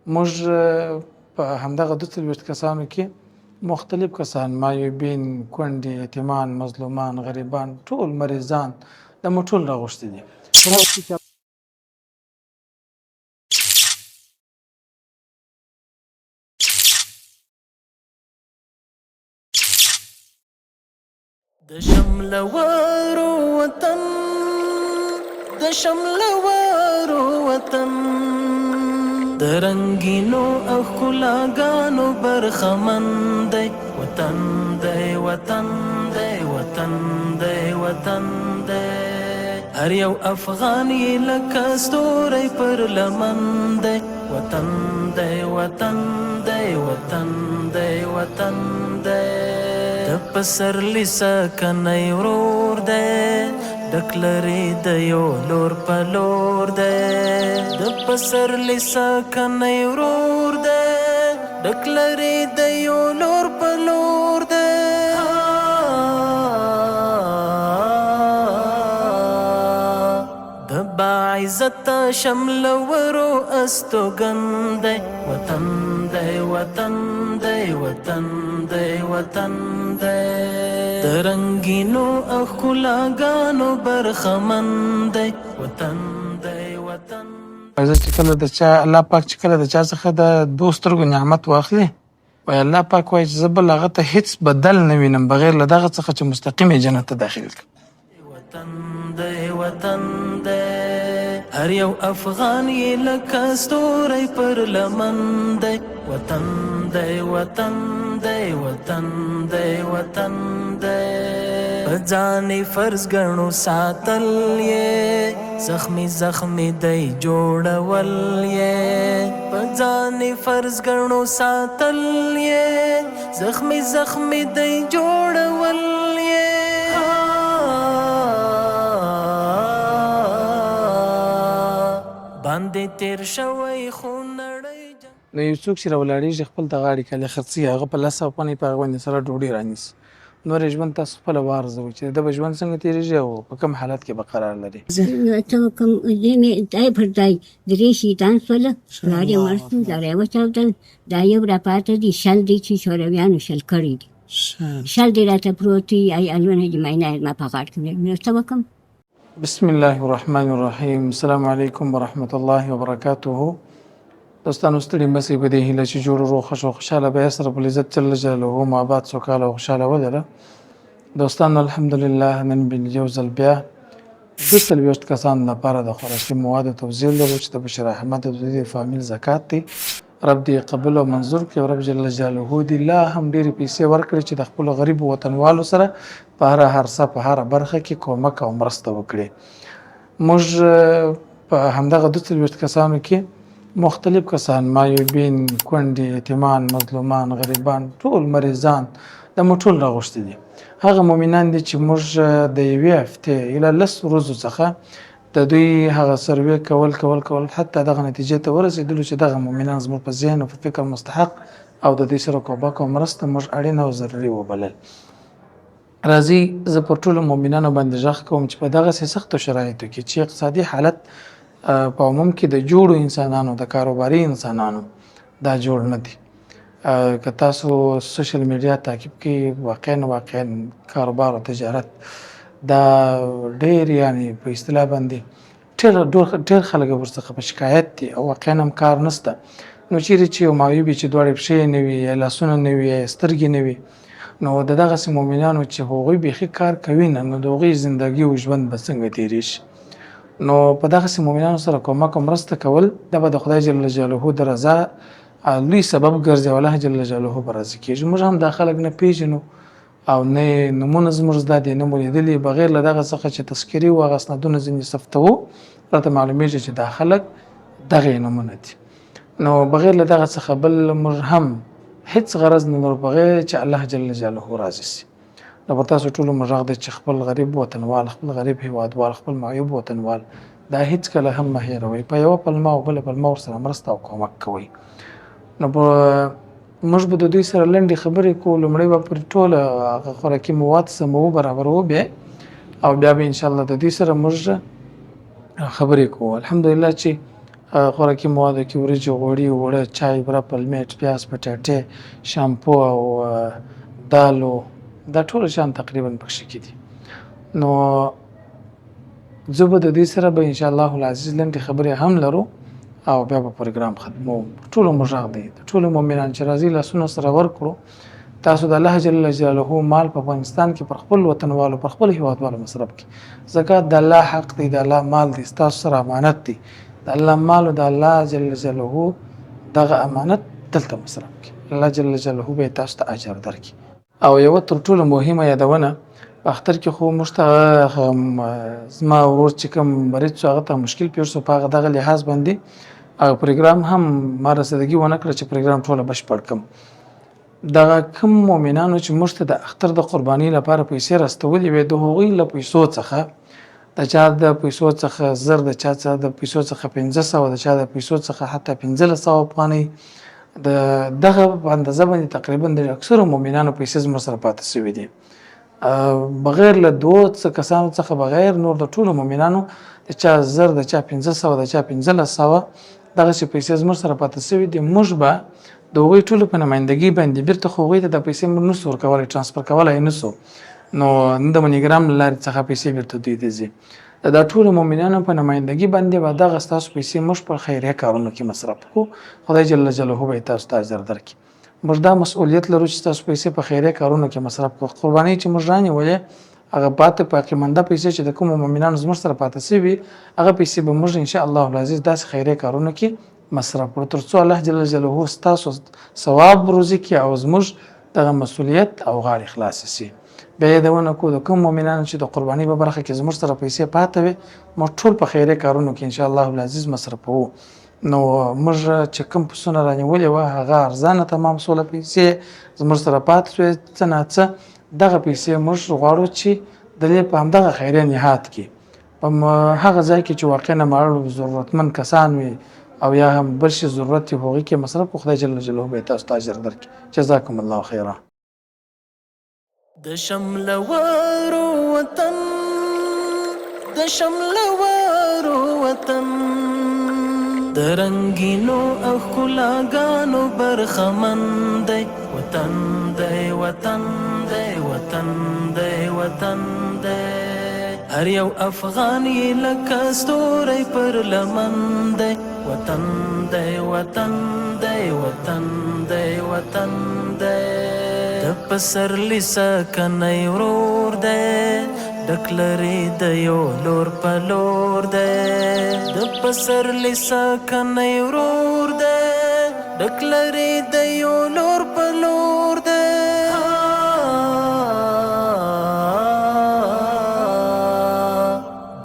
موږ په همدغه 42 کسانو کې مختلف کسان، معیوبین، کونډې، یتیمان، مظلومان، غریبان، ټول مریضان، دا مو ټول راغوښتي دي. د شملورو وطن، د شملورو وطن، د رنګینو او ښکلاګانو برخمن دی وطن دی، وطن دی، وطن دی، وطن دی. هر یو افغان یې لکه ستوری پر لمن دی وطن دی، وطن دی، وطن دی، وطن دی. د پسرلي سکنی ورور دی، ډک لري د یو لور په لور دی. د پسرلي سکنی ورور دی، ډک لري د یو لور په لور دی. د باعزت شملورو استوګن دی وطن دی، وطن دی، وطن دی، وطن دی. د رنګینو او ښکلاګانو برخمن دی وطن دی، وطن. زه چې کله د چا الله پاک چې کله د چا څخه د دوو سترګو نعمت واخلي، وایي الله پاک وایي چې زه بل هغه ته هیڅ بدل نه وینم بغیر له دغه څخه چې مستقیم یې جنت ته داخل کړم. وطن دی، وطن دی. هر یو افغان یې لکه ستوری پر لمن دی وطن دی، وطن دی، وطن دی، وطن دی. په ځان فرض ګڼو ساتل یې، زخمی زخمی دی جوړول یې. په ځان فرض ګڼو ساتل یې، زخمی زخمی دی جوړول یې. باندې تیر شوی خونړی. نو یو څوک چې راولاړېږي خپل د غاړې کالي خرڅوي، هغه په 10 افغانۍ په هغه باندې سره ډوډۍ رانیسي. نور یې ژوند تاسو خپله وارزوئ چې د ده به ژوند څنګه تېرېږي او په کوم حالت کې به قرار لري. څه وکړم، زوی مې ځای پر ځای درې شهیدان شول، پلار یې مړ شو، زاره یې وچاودل. دا یو راپاته دی، 20 دی چې شورویانو 20 کړی دی، 20 دی راته پروت دی. الونه دې ماینه ما په غاړه کې. نو څه وکړم؟ بسم الله الرحمن الرحیم. السلام علیکم ورحمت الله وبرکاته. دوستانو ستړي مه په دې هیله چې جوړ روغ خوش او خوشحاله به یاست. رب العزت جل جلاله مو آباد، سوکاله او خوشحاله ولره. دوستانو الحمدلله نن به یو ځل بیا د 40 کسانو لپاره د خوراکي موادو توزیع لرو چې د بشیر احمد د دوی فامیل زکات دی. رب دې قبول او منظور کړي او رب جل جلاله دې لا هم ډېرې پیسې ورکړي چې د خپلو غریبو وطنوالو سره په هره هرڅه په هره برخه کې کومک او مرسته وکړي. موږ په همدغه 42 کسانو کې مختلف کسان، معیوبین، کونډې، یتیمان، مظلومان، غریبان، ټول مریضان، دا مو ټول راغوښتي دي. هغه مؤمنان دي چې موږ د یوې هفتې الی 10 ورځو څخه د دوی هغه سروې کول کول کول حتی دغه نتیجې ته ورسېدلو چې دغه مؤمنان زموږ په ذهن او په فکر مستحق او د دوی سره کومک او مرسته موږ اړینه او ضروري وبلل. راځي زه پر ټولو مؤمنانو باندې غږ کوم چې په دغسې سختو شرایطو کې چې اقتصادي حالت په عموم کې د جوړو انسانانو، د کاروباري انسانانو دا جوړ نه دی. که تاسو سوشل میډیا تعقیب کړئ، واقعا واقعا کاروبار او تجارت دا ډېر یعنی په اصطلاح باندې ډېر خلک ورڅخه په شکایت دي او واقعا هم کار نشته. نو چیرې چې یو معیوب چې دواړې پښې نه وي یا لاسونه نه وي یا سترګې نه وي، نو د دغسې مؤمنانو چې هغوی بیخي کار کوي نه، نو د هغوی زندګي او ژوند به څنګه تېرېږي؟ نو په دغسې مؤمنانو سره کومک او مرسته کول دا به د خدای جل جلاله د رضا لوی سبب ګرځي او الله جل جلاله به راضي کېږي. موږ هم دا خلک نه پېژنو او نه یې نومونه زموږ زده دي، نه مو لیدلي، بغیر له دغه څخه چې تذکرې او هغه اسنادونه ځینې ثبتوو راته معلومېږي چې دا خلک دغه یې نومونه دي. نو بغیر له دغه څخه بل موږ هم هیڅ غرض نه لرو بغیر چې الله جل جلاله راضي شي. نو پر تاسو ټولو موږ غږ دی چې خپل غریب وطنوال، خپل غریب هیوادوال، خپل معیوب وطنوال دا هیڅکله هم مه هېروئ. په یوه پلمه او بله پلمه ورسره مرسته او کومک کوئ. نو په موږ به د دوی سره لنډې خبرې کوو. لومړی به پر ټوله هغه خوراکي مواد سموو، برابروو به او بیا به انشاءالله د دوی سره موږ خبرې کوو. الحمدلله چې خوراکي موادو کې وریجې، غوړي، اوړه، چای، بوره، پلمېټ، پیاز، پټاټې، شامپو او دالو، دا ټول شیان تقریبا پکښې کې دي. نو زه به د دې سره به ان شاء الله العزیز لنډې خبرې هم لرو او بیا به پروګرام ختمو. ټولو مو غږ دی، د ټولو مؤمنان چې راځي لاسونه سره ورکړو. تاسو د الله جل جلاله مال په افغانستان کې پر خپل وطنوالو، پر خپل هیوادوالو مصرف کړي. زکات د الله حق دی، د الله مال دی، ستاسو سره امانت دی. د الله مال او د الله جل جلاله دغه امانت دلته مصرف کړي، الله جل جلاله به تاسو ته اجر درکړي. او یوه تر ټولو مهمه یادونه، په اختر کې خو موږ ته زما ورور چې کوم مریض شو هغه ته مشکل پېښ شو، په هغه دغه لحاظ باندې هغه پروګرام هم ما رسیدګي ونه کړه چې پروګرام ټوله بشپړ کړم. دغه کوم مؤمنانو چې موږ ته د اختر د قرباني لپاره پیسې راستولې وې، د هغوی له پیسو څخه، د چا د پیسو څخه 1000، د چا د پیسو څخه 500، د چا د پیسو څخه حتی 1500 افغانۍ، د دغه په اندازه باندې تقریبا د اکثرو مؤمنانو پیسې زموږ سره پاتې شوې دي. بغیر له دوو څه کسانو څخه، بغیر نور د ټولو مؤمنانو د چا 1000، د چا 500، د چا 1500 دغسې پیسې زموږ سره پاتې شوې دي. موږ به د هغوی ټولو په نمایندګي باندې بیرته خو هغوی ته دا پیسې موږ نشو ورکولی، ټرانسفر کولی نشو، نو د منیګرام له لارې څخه پیسې بیرته دوی ته ځي. د دا ټولو مؤمنانو په نمایندګي باندې به دغه ستاسو پیسې موږ په خیریه کارونو کې مصرف کړو. خدای جل جلاله به یې تاسو ته اجر درکړي. موږ دا مسؤلیت لرو چې ستاسو پیسې په خیریه کارونو کې مصرف کړو. قربانۍ چې موږ رانیولې هغه پاتې باقي مانده پیسې چې د کومو مؤمنانو زموږ سره پاتې شوي، هغه پیسې به موږ ان شاء الله العزیز داسې خیریه کارونو کې مصرف کړو، تر څو الله جل جلاله ستاسو ثواب روزي کړي او زموږ دغه مسؤلیت او غاړې خلاصې شي. بیا یادونه کوو، د کوم مؤمنانو چې د قربانۍ په برخه کې زموږ سره پیسې پاتې وي، موږ ټول په خیریه کارونو کې ان شاء الله العزیز مصرفوو. نو موږ چې کوم پسونه رانیولي وه هغه ارزانه تمام سوله، پیسې زموږ سره پاتې شوې څه ناڅه، دغه پیسې موږ غواړو چې د دې په همدغه خیریه نهاد کې، په هغه ځای کې چې واقعا مړ ضرورتمند کسان وي او یا هم بل شي ضرورت وي، هغوی کې مصرف کړو. خدای جل جلاله به تاسو ته اجر درکړي. جزاکم الله خیرا. د شملورو وطن، د شملورو وطن، د رنګینو او ښکلاګانو برخمن دی. وطن دی، وطن دی، وطن دی، وطن دی. هر یو افغان یې لکه ستوری پر لمن دی. وطن دی، وطن دی، وطن دی، وطن دی. د پسرلي سکنی ورور دی، ډک لري د یو لور په لور دی. د پسرلي سکنی ورور دی، ډک لري د یو لور په لور دی.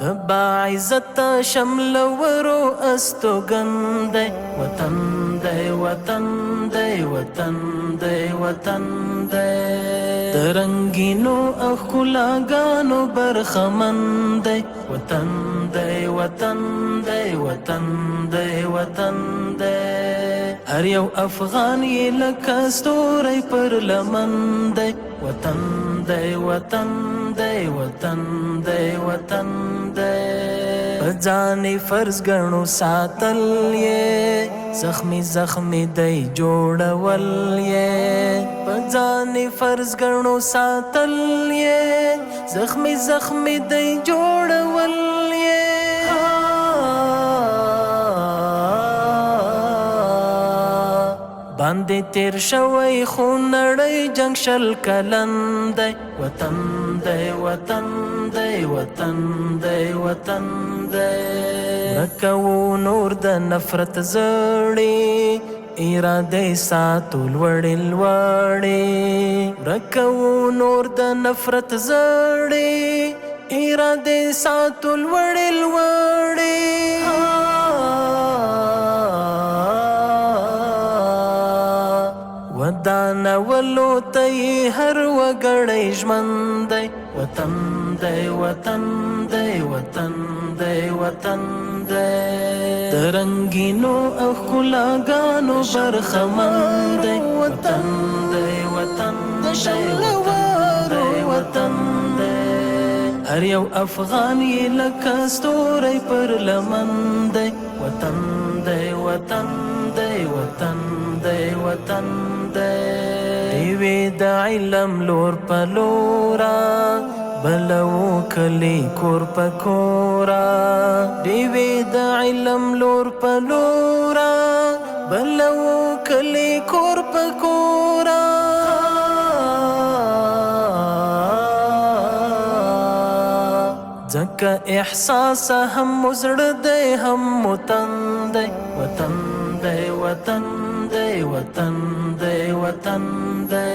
د باعزت شملورو استوګن دی. وطن دی، وطن دی، وطن دی، وطن دی. د رنګینو او ښکلاګانو برخمن دی. وطن دی، وطن دی، وطن دی، وطن دی. هر یو افغان یې لکه ستوری پر لمن دی. وطن دی، وطن دی، وطن دی، وطن دی. په ځان فرض ګڼو ساتل یې، زخمی زخمی دی جوړول یې. په ځان فرض ګڼو ساتل یې، زخمی زخمی دی جوړول یې. باندې تیر شوی خونړی جنګ 20 کلن دی. وطن دی، وطن دی، وطن دی، وطن دی. ورکوو نور د نفرت زړې، اراده ساتو لوړې لوړې. ورکوو نور د نفرت زړې، اراده ساتو لوړې لوړې. ودانولو ته یې هر وګړی ژمن دی. وطن دی، وطن دی، وطن دی، وطن دی. د رنګینو او ښکلاګانو برخمن دی. وطن دی، وطن دی، وطن دی، وطن دی. هر یو افغان یې لکه ستوری پر لمن دی. وطن دی، وطن دی، وطن دی، وطن دی. ډیوې د علم لور په لورا، بلو کلی کور په کورا. ډیوې د علم لور په لورا، بلو کلی کور په کورا. ځکه احساس هم زړه دی، هم وطن دی. وطن دی، وطن دی، وطن دی، وطن دی.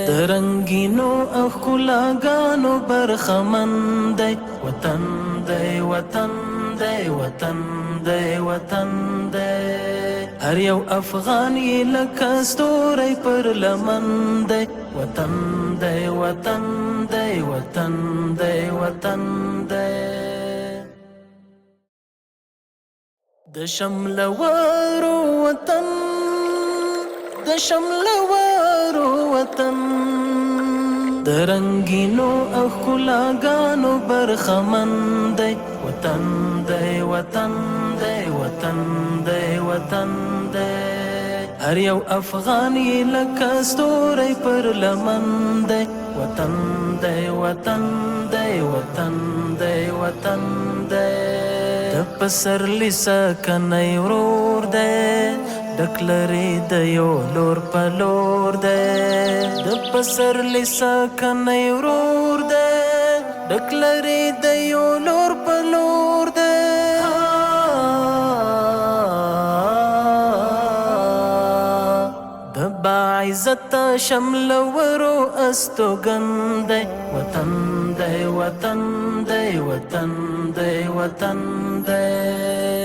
د رنګینو او ښکلاګانو برخمن دی. وطن دی، وطن دی، وطن دی، وطن دی. هر یو افغان یې لکه ستوری پر لمن دی. وطن دی، وطن دی، وطن دی، وطن دی. د شملورو وطن، د شملورو وطن، د رنګینو او ښکلاګانو برخمن دی. وطن دی، وطن دی، وطن دی، وطن دی. هر یو افغان یې لکه ستوری پر لمن دی. وطن دی، وطن دی، وطن دی، وطن دی. د پسرلي سکنی ورور دی، ډک لري د یو لور په لور دی. د پسرلي سکنی ورور دی، ډک لري د یو لور په لور دی. د باعزت شملورو استوګن دی. وطن دی، وطن دی، وطن دی، وطن دی.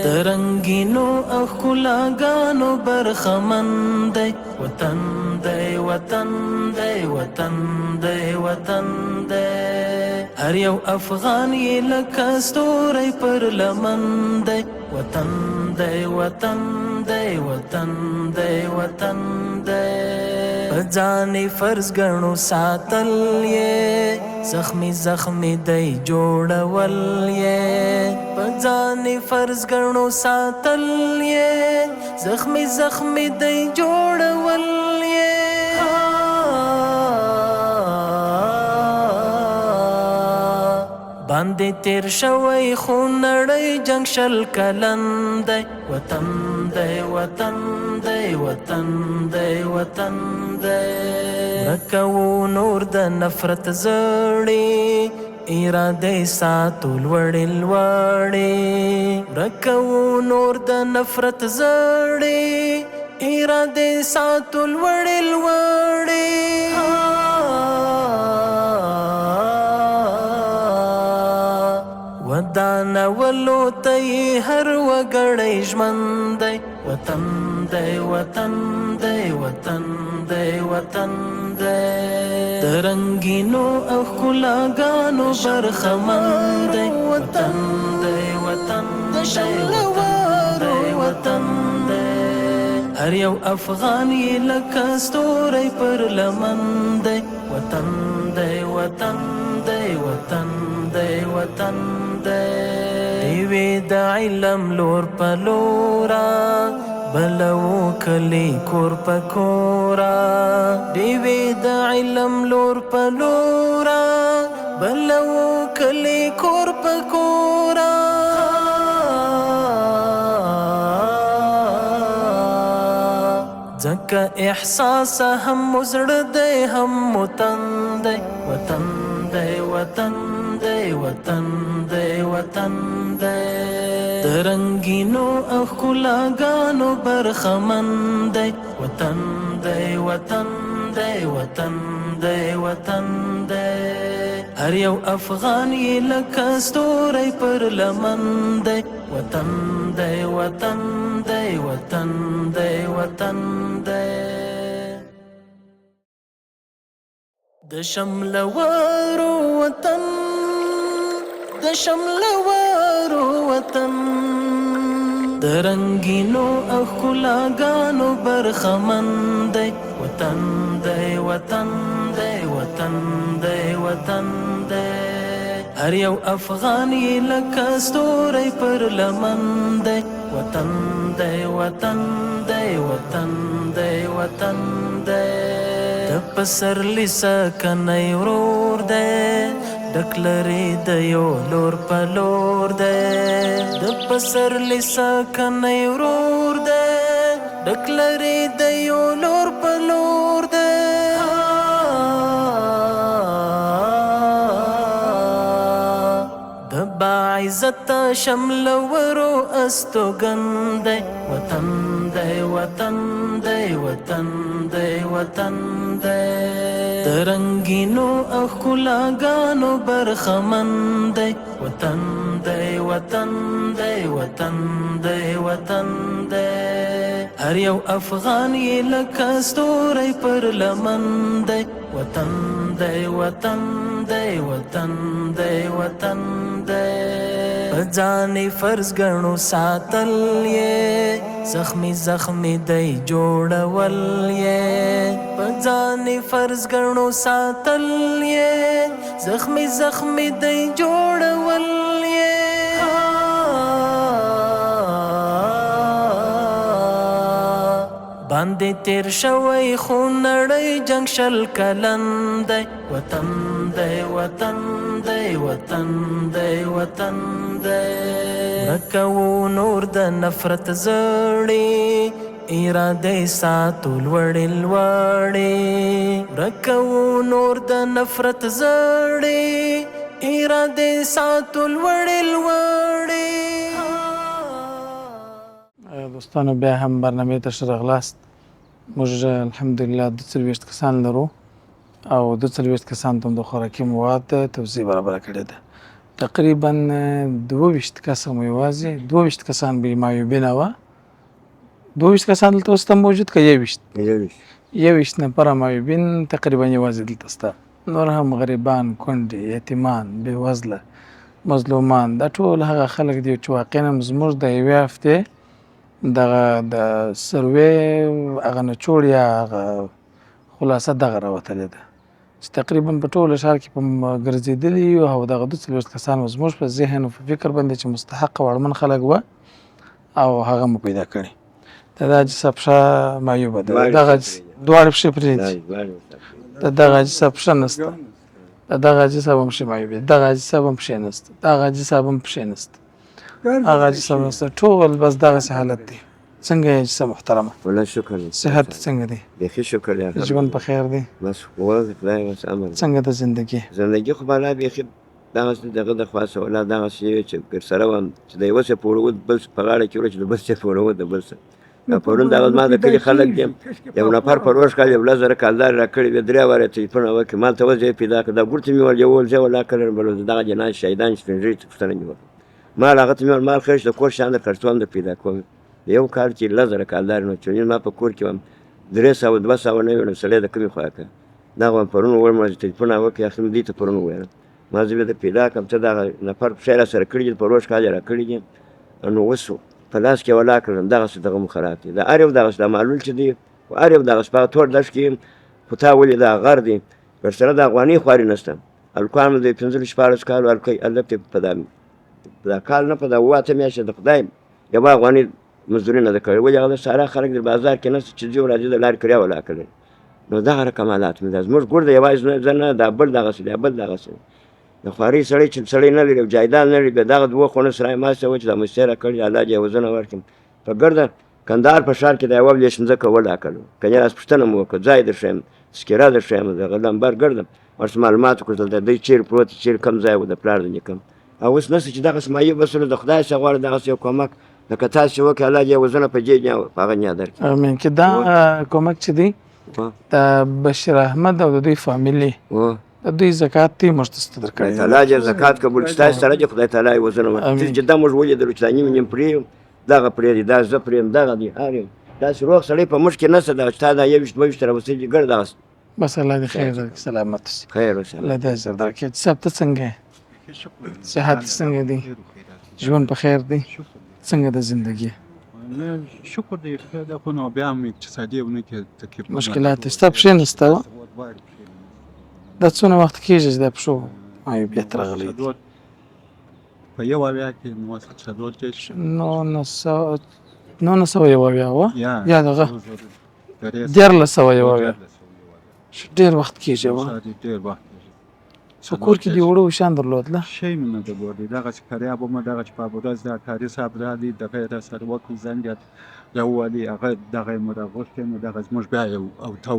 د رنګینو او ښکلاګانو برخمن دی. وطن دی، وطن دی، وطن دی، وطن دی. هر یو افغان یې لکه ستوری پر لمن دی. وطن دی، وطن دی، وطن دی، وطن دی. په ځان فرض ګڼو ساتل یې، زخمی زخمی دی جوړول یې. په ځان فرض ګڼو ساتل یې، زخمی زخمی دی جوړول یې. باندې تیر شوی خونړی جنګ 20 کلن دی. وطن دی، وطن دی، وطن دی، وطن دی. ورکوو نور د نفرت زړې، ارادې ساتو لوړې لوړې. ورکوو نور د نفرت زړې، ارادې ساتو لوړې لوړې. ودانولو ته یې هر وګړی ژمن دی. وطن دی، وطن دی، وطن دی، وطن دی. د رنګینو او ښکلاګانو برخمن دی. وطن دی، وطن دی، وطن دی. هر یو افغان یې لکه ستوری پر لمن دی. وطن دی، وطن دی، وطن دی، وطن دی. ډیوې د علم لور په لورا، بلو کلی کور په کورا. ډیوې د علم لور په لورا، بلو کلی کور په کورا. ځکه احساس هم زړه دی، هم وطن دی. وطن دی، وطن دی، وطن دی، وطن دی. د رنګینو او ښکلاګانو برخمن دی. وطن دی، وطن دی، وطن دی، وطن دی. هر یو افغان یې لکه ستوری پر لمن دی. وطن دی، وطن دی، وطن دی، وطن دی. د شملورو وطن، د شملورو وطن، د رنګینو او ښکلاګانو برخمن دی. وطن دی، وطن دی، وطن دی، وطن دی. هر یو افغان یې لکه ستوری پر لمن دی. وطن دی، وطن دی، وطن دی، وطن دی. د پسرلي سکنی ورور دی، ډک لري د یو لور په لور دی. د پسرلي سکنی ورور دی، ډک لري د یو لور په لور دی. د باعزت شمله ورو استوګن دی. وطن دی، وطن دی، وطن دی، وطن دی. د رنګینو او ښکلاګانو برخمن دی. وطن دی، وطن دی، وطن دی، وطن دی. هر یو افغان یې لکه ستوری پر لمن دی. وطن دی، وطن دی، وطن دی، وطن دی. په ځان یې فرض ګڼو ساتل یې، زخمی زخمی دی جوړول یې. په ځان یې فرض ګڼو ساتل یې، زخمی زخمی دی جوړول یې. باندې تیر شوی خونړی جنګ 20 کلن دی. وطن دی، وطن دی، وطن دی، وطن دی. ورکوو نور د نفرت زړې، ارادې ساتو لوړې لوړې. ورکوو نور د نفرت زړې، ارادې ساتو لوړې لوړې. دوستانو بیا هم برنامې ته ښه راغلاست. موږ الحمدلله 42 کسان لرو او 42 کسان ته د خوراکي مواد توزیع برابره کړې ده. تقریبا 22 کسه مو یوازې 22 کسان به معیوبینه وه. 22 کسان دلته اوس ته موجود که 21؟ 21 نفره معیوبین تقریبا یوازې دلته شته. نور هم غریبان، کونډې، یتیمان، بېوزله، مظلومان، دا ټول هغه خلک دي چې واقعا هم زموږ د یوې هفتې دغه د سروې هغه نچوړ یا هغه خلاصه دغه راوتلې ده چې تقریبا په ټول ښار کې په ګرځېدلي یو او دغه 42 کسان مو زموږ په ذهن او په فکر باندې چې مستحق او اړمن خلک وه او هغه مو پیدا کړي. د دا حاجي صاحب پښه معیوبه ده، دغه دواړې پښې پرې دي، د دغه حاجي صاحب پښه نشته، د دغه حاجي صاحب هم پښې معیوبې، دغه حاجي صاحب هم پښې نشته، دغه حاجي صاحب هم پښې نشته، هغه حاجي صاحب نشته. ټول بس دغسې حالت دی. څنګه یې حاجي صاحب محترمه؟ والله شکر. صحت څنګه دی؟ بیخي شکر دی. ژوند په خیر دی؟ بس خدای بس امر. څنګه ده زندګي؟ زندګي خو بالا بیخي دغسې دغه د خوا څه ولا دغسې وي چې ورسره وم چې د یوه څه پورې وو بل په غاړه کې وړو چې د بل څه پورې وو د بل څه. پرون دغه زما د کلي خلک دي، یو نفر پروش کال یو 10,000 کالدارې راکړې وې، 3 وارې تلیفون وکړ ما ته وځې پیدا کړه. دا ګورته مې ویل یو ځای ولا کله بل دغه جناز شهیدان سپین ږیري ته پوښتنه مې وکړه. ما هغه ته مې ویل مال خیر چې د کور شیان در خرڅوم در پیدا کوم. یو کال کې 10,000 کالدارې نو چې ما په کور کې وم 300 200 نه وي نو سړی د کومې خوا کړه. دغه وم پرون وویل چې تلیفون وکړ اخر مې دوی ته پرون وویل ما زه به در پیدا کړم ته دغه نفر پښې را سره کړي دي پروش کال یې راکړي دي نو اوس په لاس کې ولا کړم دغسې دغه مو خراب دی. دا هر یو دغسې دا معلول چې دی خو هر یو دغسې په هغه تور دښت کې خو تا ولې دا غر دی ورسره د افغانۍ خواري نشته. هلکان مو د 15 16 کالو هلک دی په دا کال نه په دا 7 8 میاشتې د خدای یوه افغانۍ مزدوري نه ده کړې. ولې هغه د سارا خلک د بازار کې نشته چې ځي راځي د لارې کرایه ولا کړې. نو دغه رقم حالات مې ده. زموږ ګور دی یوازې زه نه دا بل دغسې دی بل دغسې دی. د خوارۍ سړی چې سړی نه لري او جایداد نه لري بیا دغه دوه خونه سرای ماسته وه چې دا مستې راکړي الله دې عوضونه ورکړي. په ګرده کندهار په ښار کې دا یوه لېش مځکه ولا کړو که نه راس پوښتنه مو وکړه ځای در ښیم سکیره در ښیم دغه لمبر ګرده ورته معلومات وکړل دلته دی چېرې پروت دی چېرې کوم ځای و د پلار د نیکه. او اوس نشته چې دغسې معیوب وسلو د خدای څخه غواړو دغسې یو کومک لکه تاسې وکړئ الله دې عوضونه په دې نیا په هغه نیا درکړي. امین. که دا کومک چې دی د بشیر احمد او د دوی فامیلي د دوی زکات دی موږ ته څه درکړی. خدای تعالی دې زکات قبول کړي، ستاسو سره دې خدای تعالی عوضونه ورکړي. چې دا موږ ولیدلو چې دا نیم نیم پرې یم دغه پرې دی دا زه پرې یم دغه دی هر یم داسې روغ سړی په موږ کې نشته دغه چې تا دا 21 22 راوستي دي ګرد دغسې. بس الله دې خیر درکړي، سلامت اوسې. خیر اوسې. الله دې اجر درکړي. صاحب ته څنګه یې؟ صحت څنګه دی؟ ژوند په خیر دی؟ څنګه ده زندګي؟ شکر دی دا خو نو بیا هم اقتصادي ونه کې تکلیف مشکلات ستا پښې نشته؟ دا څونه وخت کېږي چې دا پښو معیوبیت راغلی دی؟ په 71 کې، نو اوس 34. 1971 وه یا. یا دغه 1371. ډېر وخت کېږي وه. ډېر وخت کېږي. په کور کې دې اوړه وشان درلودله؟ شی مې نه درلودی. دغه چې کریاب ومه، دغه چې په ابوذر د قاري صاحب راغی، دغه یې راسره وکړ، زنګ یې راووهلی، هغه دغه یې مو راغوښتی، نو دغه زموږ بیا یو او ته و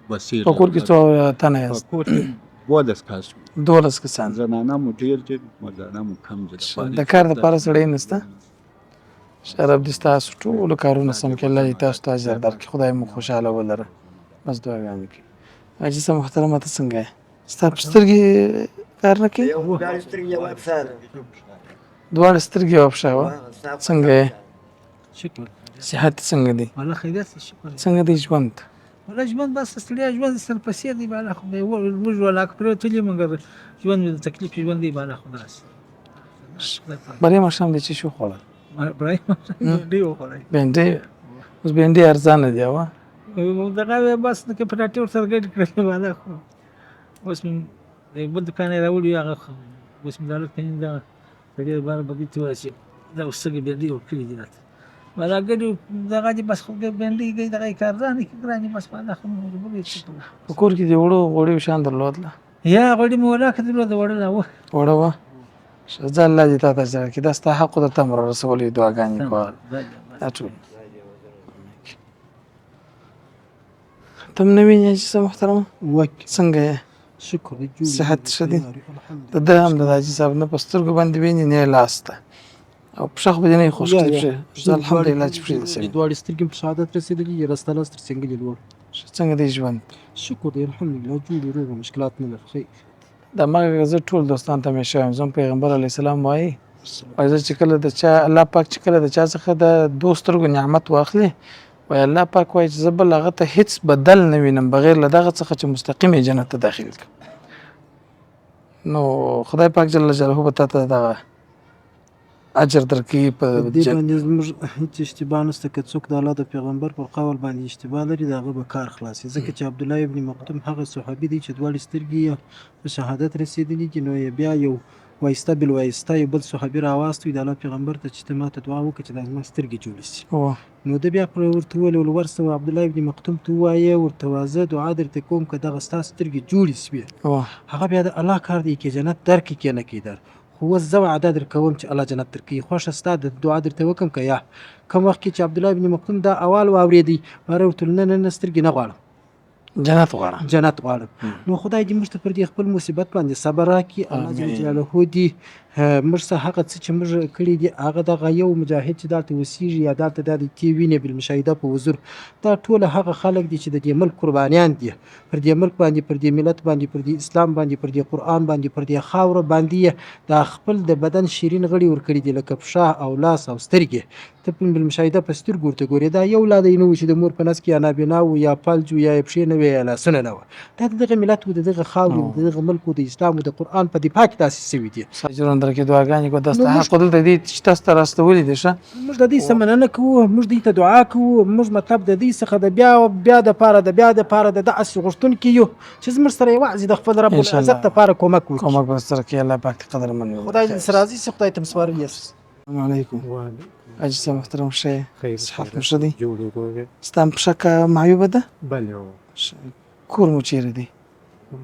بصیر. په کور کې څو تنه په یاست؟ کور کې 12 کس وو. 12 کسان. زنانه مو ډېر دي، مردانه مو کم دي. د کار دپاره سړی نشته؟ رب دې ستاسو ټولو کارونه سم کړي، الله دې تاسو ته اجر درکړي، خدای مو خوشحاله ولره. بس دعاګانې کوي. حاجي صاحب محترمه، ته څنګه یې؟ ستا په سترګې کار نه کوي؟ دواړه سترګې یوه پښه وه. څنګه یې؟ شکر. صحت دې څنګه دی؟ والله خیریت دی، شکر. څنګه دی ژوند؟ والله ژوند بس ستړیا، ژوند سر پسې دی. بالا خو موږ ولا پرېوتلي، مګر ژوند مې د تکلیف ژوند دی. بالا خو داسې. برې ماښام دې څه شي وخوړل؟ ابراهیم بېنډۍ وخوړی. بېنډۍ؟ اوس بېنډۍ ارزانه دي وه. دغه بس د پراټې ورسره ګډې کړلې. بالا خو اوس مې د یو بل دوکان یې راوړي، هغه اوس مې د هلک دغه سړي بار بدې ته وویل چې دا اوس څنګه بېنډۍ ورکړي دي راته. والا ګډې دغه دي، بس خو بېنډۍ ګۍ دغه یې کار ځانه کې ګرانې. بس بالا خو مجبور یې څه کوو. په کور کې دې اوړه غوړي شان درلودله؟ یا، غوړي مې ولاکه درلوده، وړه لا وه. اوړه وه. ځه، الله دې تا ته اجر درکړي. دا ستا حق درته هم رسولي، دعاګانې کوه. دا ټول ته هم نه وینې حاجي صاحب محترمه؟ څنګه یې؟ شکر دی، جوړ. صحت ښه دی؟ د ده هم د حاجي صاحب نه په سترګو باندې ویني نه یې لاس ته، او پښه خو به دې نه وي خوښ کړې؟ پښې الحمدلله چې پښې دې سمې. دواړې سترګې په شهادت رسېدلې، راسته لاس تر څنګلې لوړ. څنګه دی ژوند؟ شکر دی، الحمدلله، جوړ یو، روغ، مشکلات نه لرو، خیر. د مګر زه ټول دوستان ته همیشه وایم، زموږ پیغمبر علیه السلام وایي، وایي زه چې کله د چا الله پاک چې کله د چا څخه د دوو سترګو نعمت واخلي، وایي الله پاک وایي چې زه بل هغه ته هیڅ بدل نه وینم بغیر له دغه څخه چې مستقیم یې جنت ته داخل کړم. نو خدای پاک جل جلاله به تا ته دغه اجر درکوي. په دې باندې زموږ هیڅ اشتباه نشته. که څوک د الله د پیغمبر پر قول باندې اشتباه لري، د هغه به کار خلاص شي، ځکه چې عبدالله ابن مکتوم هغه صحابي دی چې دواړې سترګې یې په شهادت رسېدلي دي. نو یې بیا یو وایسته بل وایسته یو بل صحابي راواستوی د الله پیغمبر ته چې ته ماته دعا وکړه چې دا زما سترګې جوړې شي. نو ده بیا پر ورته وویل، ورسه عبدالله ابن مکتوم ته ووایه، ورته وایه دعا درته کوم که دغه ستا سترګې جوړې شوې، هغه بیا د الله کار دی کې جنت درکې کې نه کې در، خو اوس زه وعده درکوم چې الله جنت درکوي. خوښه ستا د دعا درته وکم که یا؟ کوم وخت کې چې عبدالله ابن مکتوم دا اول واورېدی، باره ورته نه نه نه، سترګې نه غواړم، جنت غواړم، جنت غواړم. نو خدای دې موږ ته پر دې خپل مصیبت باندې صبر راکړي. الله جل جلاله دې موږ څه هغه څه چې موږ کړي دي، هغه دغه یو مجاهد چې دلته اوسېږي یا دلته د دې وینې بالمشاهده په حضور، دا ټول هغه خلک دي چې د دې ملک قربانیان دي. پر دې ملک باندې، پر دې ملت باندې، پر دې اسلام باندې، پر دې قرآن باندې، پر دې خاوره باندې دا خپل د بدن شیرین غړي ورکړي دي، لکه پښه او لاس او سترګې. ته په بالمشاهده په سترګو ورته ګورې. دا یو لا دی نه و چې د مور په نس کې یا نابینا و یا فلج و یا یې پښې نه وې یا لاسونه نه وه. دا د دغه ملت و، د دغه خاورې و، د دغه ملک و، د اسلام و د قرآن په دفاع کې داسې سوي دي. اجرونه درکړي، دعاګانې کوو. دا ستا حق دلته دی چې تاسو ته راستولي دي. ښه، موږ د دې څخه مننه کوو، موږ دوی ته دعا کوو. موږ مطلب د دوی څخه د بیا بیا دپاره د بیا دپاره د داسې غوښتونکي یو چې زموږ سره یوازې د خپل رب العزت دپاره کومک وکړي. کومک به سره کوي، الله پاک دې قدرمن وي. خدای دې سره راضي شي، خدای ته مو سپارلي یاست. السلام علیکم حاجي صاحب محترم، ښه یې؟ صحت مو ښه دی؟ جوړ روغ. ستا هم پښه که معیوبه ده؟ بله. کور مو چیرې دی؟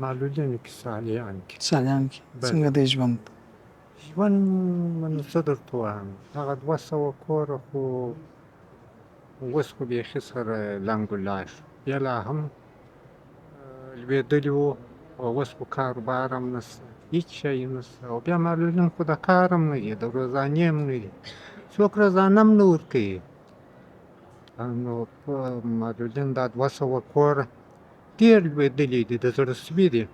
معلولینو کې، صالحان کې. صالحان کې. څنګه دی ژوند؟ ژوند نو څه درته ووایم، هغه 200 کوره خو اوس خو بیخي سره لنګ ولاړ شو. بیا لا هم لوېدلي وو، او اوس خو کاروبار هم نشته، هیڅ شی نشته. او بیا معلولین خو د کار هم نه دي، د روزانې هم نه دي، څوک روزانه هم نه ورکوي. نو معلولین دا 200 کوره ډېر لوېدلي دي، د زړه سوي دي.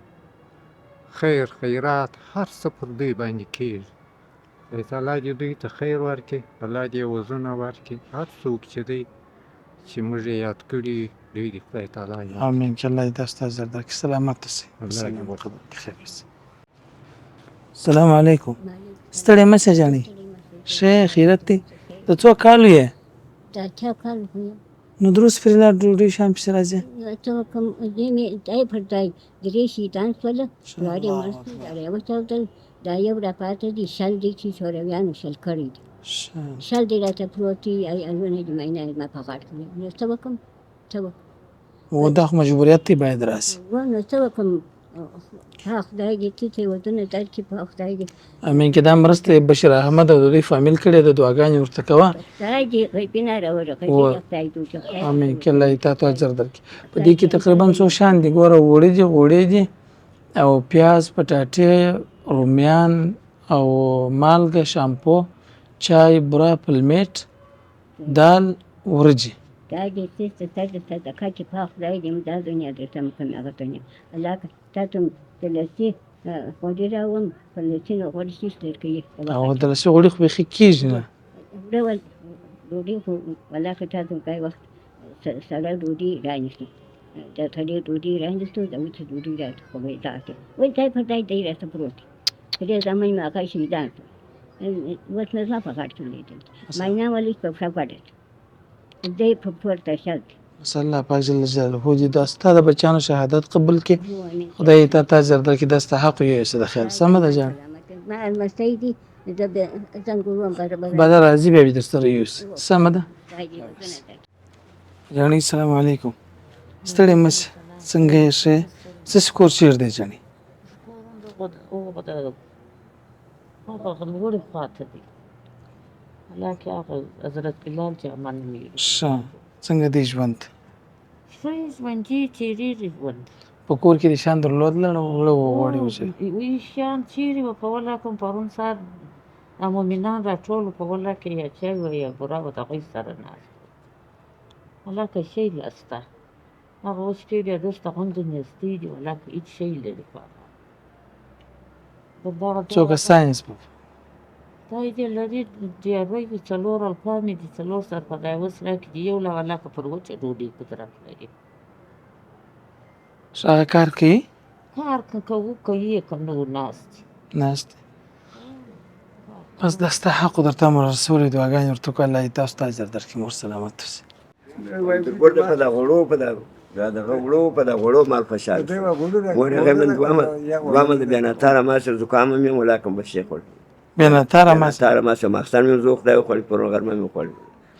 خیر خیرات هر څه پر دوی باندې کېږي. خدای تعالی دې دوی ته خیر ورکړي، الله دې عوضونه ورکړي. هر څوک چې دی چې موږ یې یاد کړي، دوی دې خدای تعالی یاد. امین. چې الله دې تاسو ته اجر درکړي. سلامت اوسئ. السلام علیکم. ستړی مه شه جانې، ښه خیرت دی؟ د څو کالو یې؟ د 80 کالو خو یم. نو درست پرې لا ډوډۍ شان پسې راځي؟ څه وکړم، زوی مې ځای پر ځای درې شهیدان شول، پلار یې مړ شو، زړه یې وچاودل. دا یو راپاته دي، 20 دي چې شورویانو 20 کړي دي. 20 دي راته پروت دي، ایالونه دي، ماینه یې ما په غاړه کې. نو څه وکړم، څه وکړم؟ و دا خو مجبوریت دی، باید راسي. و نو څه وکړم؟ په خدای دې ته ودونه درکړي، په خدای دې. امین. که دا مرسته بشیر احمد او د دوی فامیل کړې ده، دعاګانې ورته کوه. خدای دې غیبي نه راوړي، غیبي خدای دې. امین. که الله دې تاته اجر درکړي. په دې کې تقریبا څو شیان دي، ګوره اوړه دي، غوړي دي، او پیاز، پټاټې، رومیان، او مالګه، شامپو، چای، بوره، پلمیټ، دال، ورجې. دا دې څه څه د صدقه چې په خدای دې دا دنیا درته مکم هغه دنیا الله تاسو د لسي غوړي راوړم، په لسي نو غوړي شیش درکوي. او د لسي غوړي خو بیخي کېږي نه. اوړه ول ډوډۍ خو والله که تاسو کای وخت سړه ډوډۍ رانیسو، د سړې ډوډۍ رانیسو، د وچې ډوډۍ راته خو به یې داسې وایي ځای پر ځای دی راته پروت دی. درې زامن مې هغه شهیدان شول، اوس مې زما په غاړه کې ولېدل، ماینه ولې په پښه ګډه دی په پورته 20 دی. بس الله پاک جل جلاله دې دا ستا د بچیانو شهادت قبول کړي، خدای تا ته اجر درکړي، دا ستا حق یو څه د خیر. سمه ده جان؟ ما لمسی دي، زه به څنګه وم برابر بله راځي بیا به در سره یوسي. سمه ده جاني؟ السلام علیکم. ستړی مه شې، څنګه یې؟ ښه یې؟ ستاسو کور چېرې دی جاني؟ هغه لوړې خواته دی، هلاکه هغه حضرت بلال جامه نومېږي. ښه، څنګه دی ژوند؟ ښه ژوندي تېرېږي ژوند. په کور کې دې شیان درلود لړه وړه وغواړي وچې؟ وی شیان چېرې وه، په ولا کوم پرون سهار دا مؤمنان راټول په ولا کې یا چای وه یا بوره وه، د هغوی سره ناست وو. هلاکه شی لسته هغه اوس ډېر دلته غوندې نیستۍ دي، ولاکه هېڅ شی لري خو څو کسان یې په خدای دې لري ډېری دي، 4 الفامې دي، 4 سرپناه اوس راکړي دي، یو لا ولاکه پر وچه ډوډۍ قدرت لري. ښه، هغه کار کوي؟ کار که کوو کوي یې، که نه ناست دي. ناست دي. بس دا ستا حق درته امر رسولی، دعاګانې ورته وکړه، الله دې تاسو ته اجر درکړي، مور سلامت اوسئ. تربور په دا غوړو په دا دغه غوړو په دا غوړو مال خوشحال شو. مور هغه من دوه من بیا ناتاره ما سره زکام مې ولا کوم بس شي خوړ. بیا ناتاره ما سره ناتاره ما سره ماخستن مې زه خدای وخوړ، پرون غرمه مې وخوړ.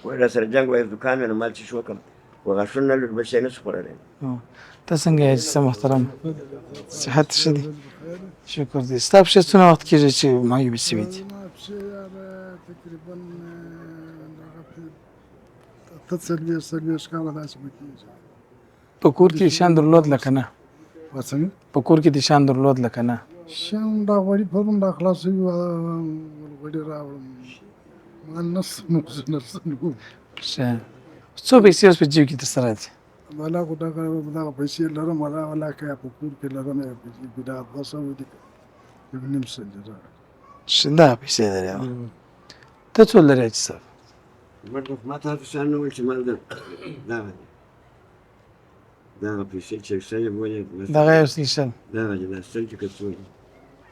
وایي را سره جنګ وایي زکام مې نو مال څه شو وکړم، خو غاښونه نه لري بل شی نه شو خوړلی. ته څنګه یې حاجي محترم؟ صحت ښه دی؟ شکر دی. ستا پښې څومره وخت کېږي چې معیوبې شوي دي؟ تقریبا 48 کاله داسې به کېږي. په کور کې شیان درلود لکه نه؟ څنګه؟ په کور کې دې شیان درلود لکه نه؟ شیان دا غوړي پرون را خلاص شوي وو، غوړي راوړم، ما نشته نو زه نشته نو. ښه، څو پیسې اوس په جیب کې درسره دي؟ ولا خو دغه پیسې لرم، ولا ولا که یا په کور کې لرم یا په جیب کې، دا 200 دي، 1.5 لک دي. ښه، دا پیسې لرې. ته څو لرې حاجي صاحب؟ ما ته شیان نه ویل چې مال دغه دغه پیسې چې سل یې بولې دغه یو سل 20 دغه دي، دا 100 چې که څو دي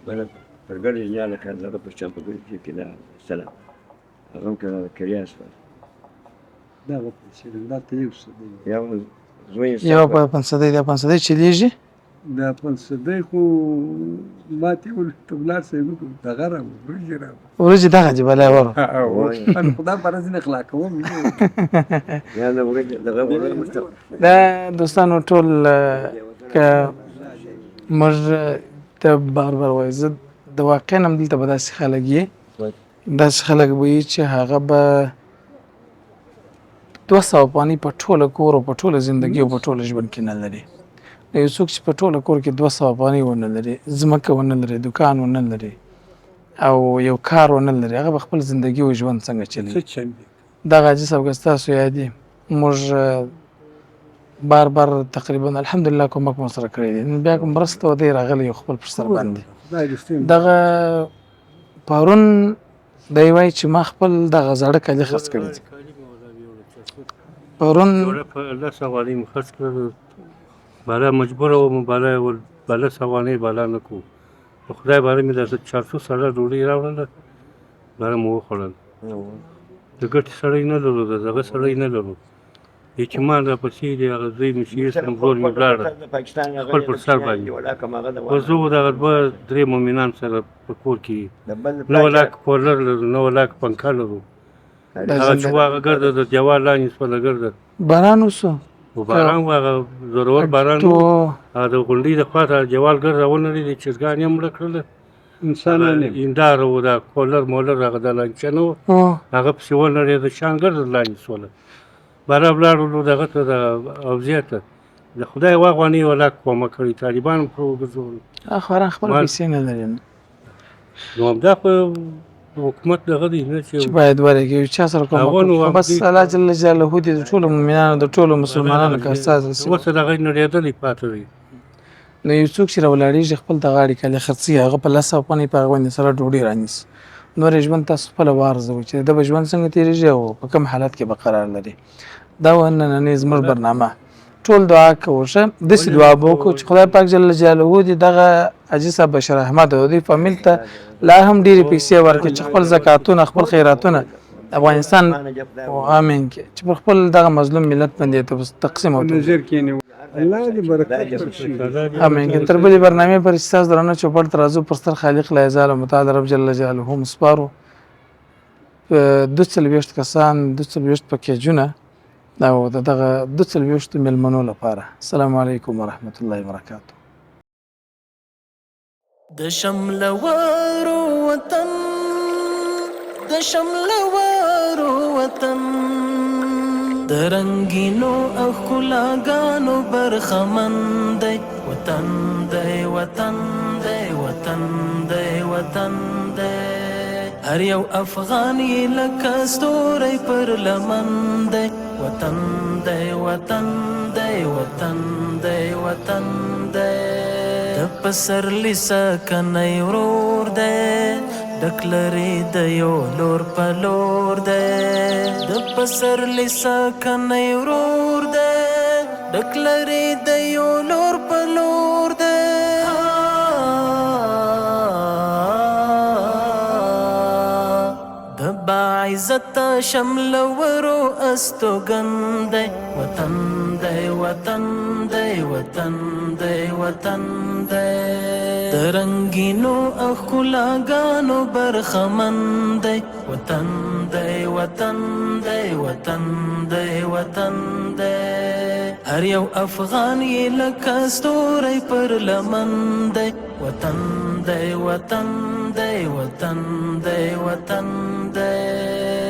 بله پر ګډه دنیا لکه دغه په چا په ګډ کې دا سلام هغه هم که کریا شوه. دغه پیسې دا ته یو څه دی، یو زوی یو په پنځه دی، پنځه چلېږي. دا پنځه خو ماته ول ته ولاړ سې نو دغه راوړه، ورجې راوړه، ورجې دغه دي بله وره. خدا پر ځینې خلا کوم. دا دوستانو ټول که موږ ته بار بار وایو، زه د واقعا هم دلته به داسې خلک یې، داسې خلک به یي چې هغه به 200 افغانۍ په ټوله کور او په ټوله زندګي او په ټوله ژوند کې نه لري. یو څوک چې په ټوله کور کې 200 افغانۍ ونه لري، ځمکه ونه لري، دکان ونه لري او یو کار ونه لري، هغه به خپل زندګي او ژوند څنګه چلوي؟ دغه حاجي صاحب که ستاسو یاد دي، موږ بار بار تقریبا الحمدلله کومک مو سره کړی دی، نن بیا کوم مرسته و دی راغلی یو خپل پر سر باندې. دغه پرون دی وایي چې ما خپل دغه زاړه کالي خرڅ کړي دي. پرون په 10 افغانۍ مې خرڅ کړل، بالا مجبوره وم، بالا بالا افغانۍ بالا نه کوو، په خدای باندې مې د چارسو سړه ډوډۍ راوړله، بالا مو وخوړل. د ګټې سړی نه لرو، د دغه سړی نه لرو. یتیمان راپسې دي، هغه زوی مې شهید شو، ورور مې ولاړه خپل پر سر باندې. اوس زه دغه دوه درې مؤمنان سره په کور کې، نه ولاکه کولر لرو، نه ولاکه پنکه لرو. هغه چې هغه ګرده د دیوال لاندې سوله ګرده. باران وسو؟ باران و، هغه زورور باران و، هغه د غونډۍ د خوا ته دیوال ګرده ونړېدی، چرګان یې مړه کړله، انسانان یې هنداره و، دا کولر مولر هغه د لانچه نه و، هغه پسې ونړېده، شان ګرده لاندې سوله. بارا ولاړلو دغه ته، د حوزې ته، د خدای واغوانۍ ولاکه کومک کړی، طالبان هم پرې وګرځولو. خواران خپل پیسې نه لري. نو همدا خو حکومت دغه دی نه چې باید ورګي یو چا سره کومک وکړي. بس الله جل جلاله دې د ټولو مؤمنانو، د ټولو مسلمانانو که استاد رسي. اوس دغه نړېدلی پاتې دی. نو یو څوک چې راولاړېږي خپل د غاړې کالي خرڅوي، هغه په 10 افغانۍ په هغه باندې سره ډوډۍ رانیسي. نور یې ژوند تاسو خپله وارزوئ چې د ده به ژوند څنګه تېرېږي او په کوم حالت کې به قرار لري. دا وه نننۍ زموږ برنامه. ټول دعا کوو، ښه داسې دعا به وکړو چې خدای پاک جل جلاله دې دغه حاجي صاحب بشیر احمد او دوی فامیل ته لا هم ډېرې پیسې ورکړي چې خپل زکاتونه، خپل خیراتونه افغانستان امین کې چې پر خپل دغه مظلوم ملت باندې تقسیم او نظر کې الله دې برکت ورکړي. امین. تر بلې برنامې پر ستاسو درنه چوپړ ته راځو. پر ستر خالق لا یزال متعال رب جل جلاله مو سپارو. 42 کسان، 42 پکیجونه او د دغه 42 مېلمنو لپاره. السلام علیکم ورحمت الله وبرکاته. د شملورو وطن، د شملورو وطن، د رنګینو او ښکلاګانو برخمن دی وطن دی، وطن دی، وطن دی، وطن دی. هر یو افغان یې لکه ستوری پر لمن دی وطن دی، وطن دی، وطن دی، وطن دی. د پسرلي سکنی ورور دی، ډک لري د یو لور په لور دی. د پسرلي سکنی ورور دی، ډک لري د یو لور په لور دی. د باعزته شملورو استوګن دی وطن دی، وطن دی، وطن دی، وطن دی. د رنګینو او ښکلاګانو برخمن دی وطن دی، وطن دی، وطن دی، وطن دی. هر یو افغان یې لکه ستوری پر لمن دی وطن دی، وطن دی، وطن دی، وطن دی.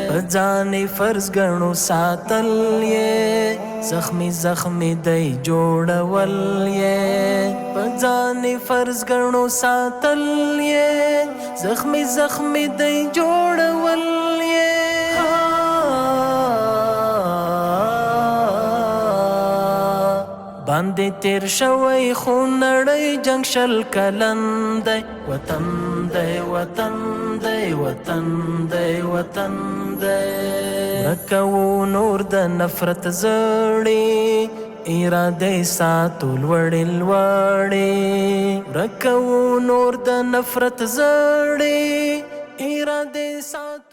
په ځان یې فرض ګڼو ساتل یې، زخمی زخمی دی جوړول یې. په ځان یې فرض ګڼو ساتل یې، زخمی زخمی دی جوړول یې. باندې تیر شوی خونړی جنګ 20 کلن دی وطن دی، وطن دی، وطن دی، وطن دی. ورکوو نور د نفرت زړې، ارادې ساتو لوړې لوړې. ورکوو نور د نفرت زړې، ارادې ساتو.